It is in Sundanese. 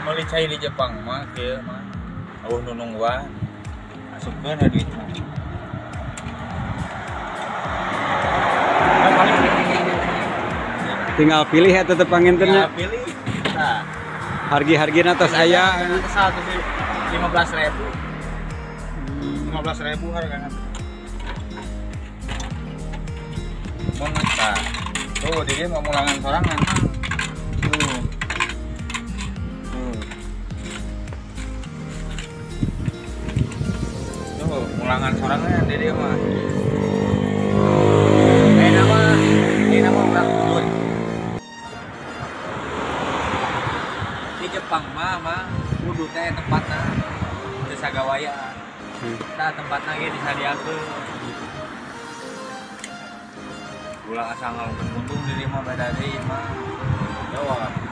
Meuli cai di Jepang mah kieu mah. Eueuh nu nungguan. Asupkeun we duit mah. Tinggal pilih ya tetep pangintennya. Tinggal pilih. Nah. Hargi-hargina tos aya 115.000. 15.000 hargana. Mun tah. Tuh di dieu mah mulangan sorangan. Tuh. Tuh. Tuh, mulangan sorangan di dieu mah. Ini nama urang udud. Di Jepang mah udud teh tempatna teu sagawaya. Tah tempatna ge disadiakeun. Ulah asa ngalungkeun untung di dieu mah beda deui mah. Jawab.